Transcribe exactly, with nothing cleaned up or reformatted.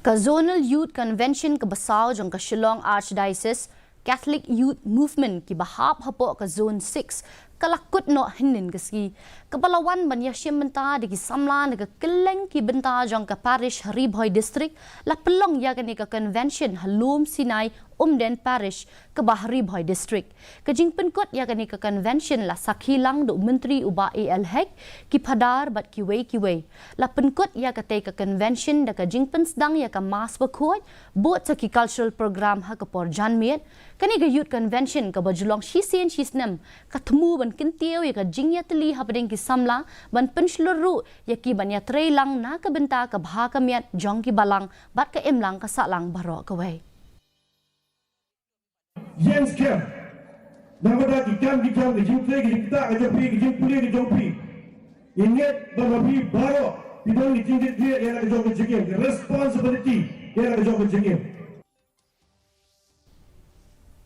Ka Zonal Youth Convention kaba saw jong ka Shillong Archdiocese Catholic Youth Movement kiba hap hapoh ka Zone six ka la kut noh hynnin ka sngi, kaba la wan ban ïashim bynta da ki samla na ka kylleng ki bynta jong ka parish ha Ri Bhoi District, la pynlong ïa kane ka convention ha Lum Sinai Umden Parish kaba ha Ri Bhoi District. Ka jingpynkut ïa kane ka convention la sakhi lang da u Myntri u Bah A L Hek, ki phadar bad kiwei kiwei. La pynkut ïa katei ka convention da ka jingpynsdang ïa ka Mass bakhuid, bud sa ki cultural program ha ka por janmiet. Kane ka youth convention kaba ju long shisien shisnem ka thmu ban kyntiew ïa ka jingïatylli hapdeng ki samla, ban pynshlur ruh ïa ki ban ïatrei lang na ka bynta ka bha ka miat jong ki balang bad ka imlang ka sahlang baroh kawei. Ïeng skhem. Namar da ki kam ki jam, ki jingtrei, ki jingktah ka jong phi, ki jingpule ka jong phi. Ngi ngeit ba ma phi baroh phi don ki jingkitkhlieh ïa la ka jong ka jingim, ki responsibility ïa la ka jong ka jingim.